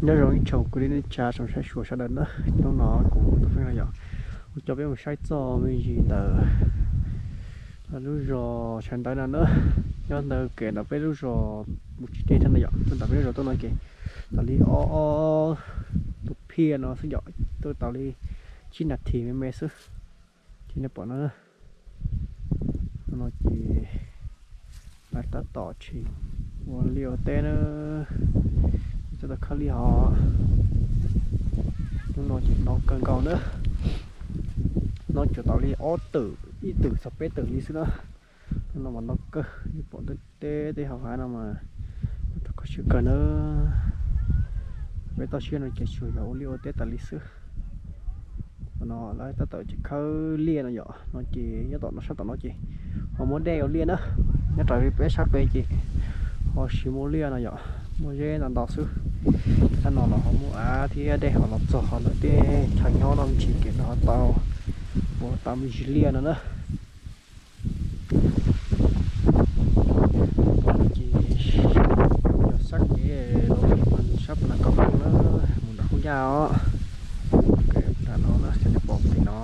Nyob zoo ib tsoom kwv tij neej tsa tsoom saib xyuas sawv daws na, hnub no kuv tus feej no yom, kuv coj peb mus saib txog me ntsis ntawm lub zos sawv ntawd no na. Nyob ntawm kev ntawm peb lub zos mus tsis deb thiab no yom, tuaj ntawm peb lub zos tuaj no ces tau li ob, ob tus phiaj no xwb yom, tuaj tau li tsib nas this me me xwb. Ces nej pom no, no ces lawv tab tom tseem ua liaj ua teb na, tsis tau khawb liaj hos. Hnub no ces no kawg nkaus na, no tsuas tau li ob twm, ib twm txog peb twm li xwb na. Hnub no mas no kawg, nej pom tej teb hauv hav no mas rau kho siab kawg na. Peb toj siab no ces tsuas yog ua liaj ua teb tas li xwb. No lawv tab tom tseem khawb liaj no yom, no ces nyob tom no sab tom no ces ho muab dej ua liaj na. Nyob raws li peb sab pem ces ho tsis muaj liaj no yom, muaj zeb ntau ntau xwb. Sab no los ho muaj av thiab dej ho los txog ho lawv tej chaw nyob no me ntsis ces lawv ho tau ua tau me ntsis liaj no na. Ces yog sab kev los sab Nas Kos Pheej na, mus nram Hoob Yaj os. Nram no na, nej pom tim no.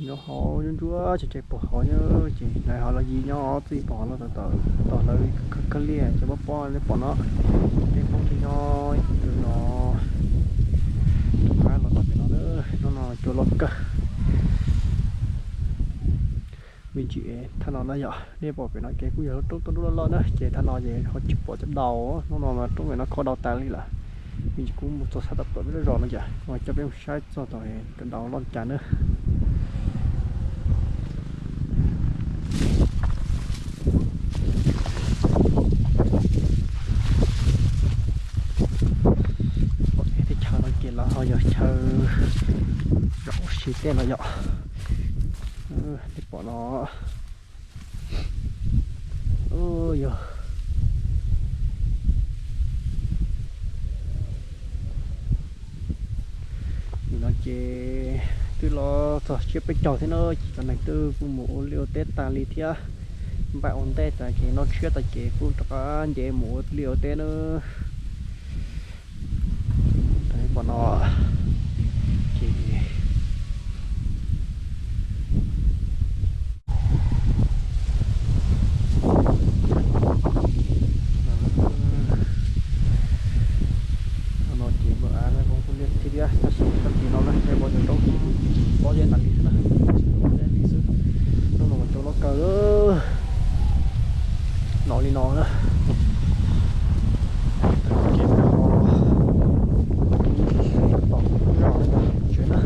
Nyob hauv nruab nruab tsev pem hauv na, ces lawv ho los yim nyob txij pem hauv los tau, tau lawv khawb liaj cov pob pob nej pom no. Peb Hmoob thiaj nyob tus no, rov qab los txog pem no na, hnub no cua loj kawg. Me ntsis thaj no na yom, nej pom pem no ces kuj yog lub roob toj dub loj loj na, ces thaj no ces ho tsis pom cov daus, hnub no mas roob pem no kho daus tas li lawm. Me ntsis kuv mus txog sab tom pem peb lub zos no ces kuv coj peb mus saib txog tau cov daus loj cas na. Pom teb chaws no ces lawv ho yog chaw zov ua si tej no yom. Nej pom no, yog nim no ces twb los txog tsiab peb caug thiab na, ces cov neeg twb kuj mus ua liaj ua teb tas li thiab. Npaj ua ntej tas ces noj tshiab tas ces kuj rov qab nce mus ua liaj ua teb na. Pom no ces no ces muaj av zoo kuj liaj thiab, tab sis tag kis no na nej pom cov roob pob zeb tas li xwb na, pob zeb li xwb. Hnub no mas cua loj kawg, no li no na. Tom zos na, tsev na.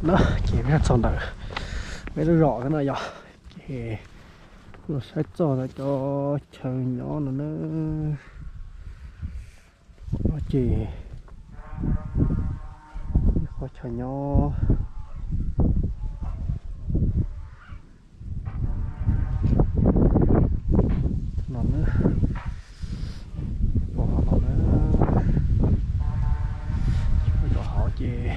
No ces peb txog ntawm peb lub zos no yog, ces kuj los saib txog ntawm cov chaw nyob no na. No ces qhov chaw nyob no na, pom no na, rau hauv ces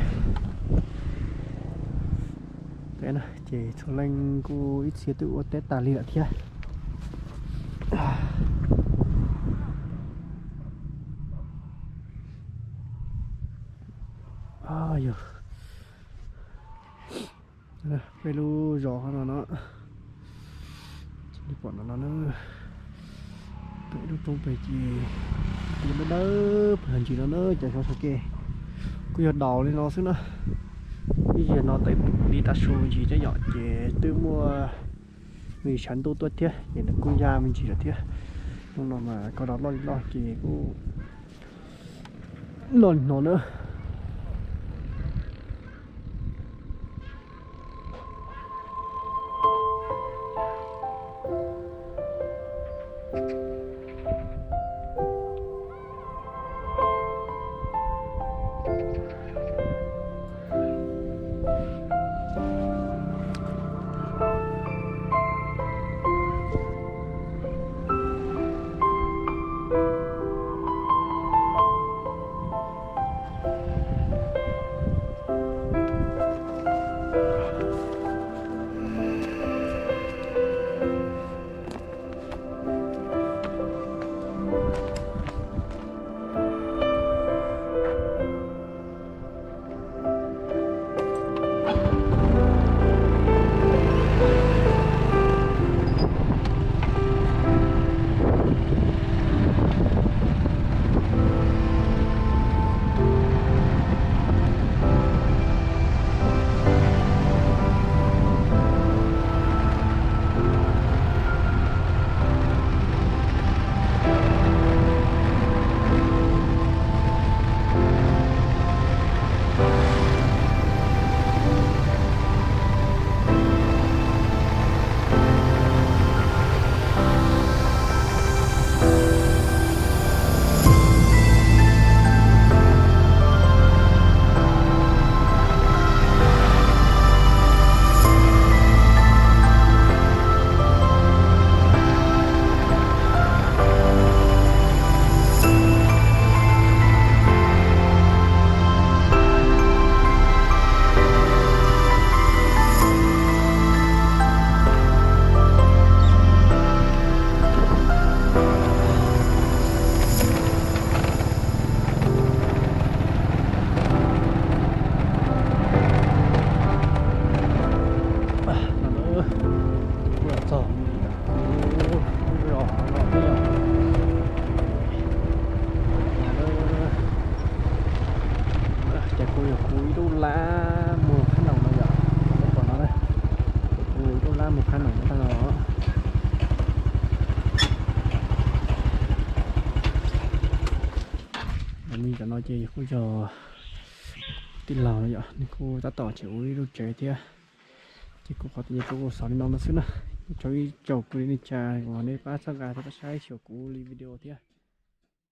teb na ces txhua leej kuj ib txhia twb ua teb tas li lawm thiab. Yog peb lub zos no no, pom no no na, pem lub roob pem ces dawb dawb pem ntsis no na, cov xyov saum ke kuj yog daus li no xwb na. Ib zaug no teb li tav su me ntsis coj yom ces twb muaj me sawv ntuj tuaj thiab ces nws kuj ya me ntsis lawm thiab. Hnub no mas koj rov loj li loj ces kuj loj li no na. Kuj los txog lub zos no thiab yom. Ces kuj yog kuv ib lub lab muag phab noom no yom, peb pom no na, kuv ib lub lab muag phab noom no. Me ntawm no ces kuj yog tij laug no yom, nws kuj tab tom tseem ua ib lub tsev thiab. Ces kuv qhov tias kuv xaus li no no xwb na. Ua tsaug ib tsaug kuv li nej tsa uas nej pab txhawb nqa thiab pab saib xyuas kuv li video thiab.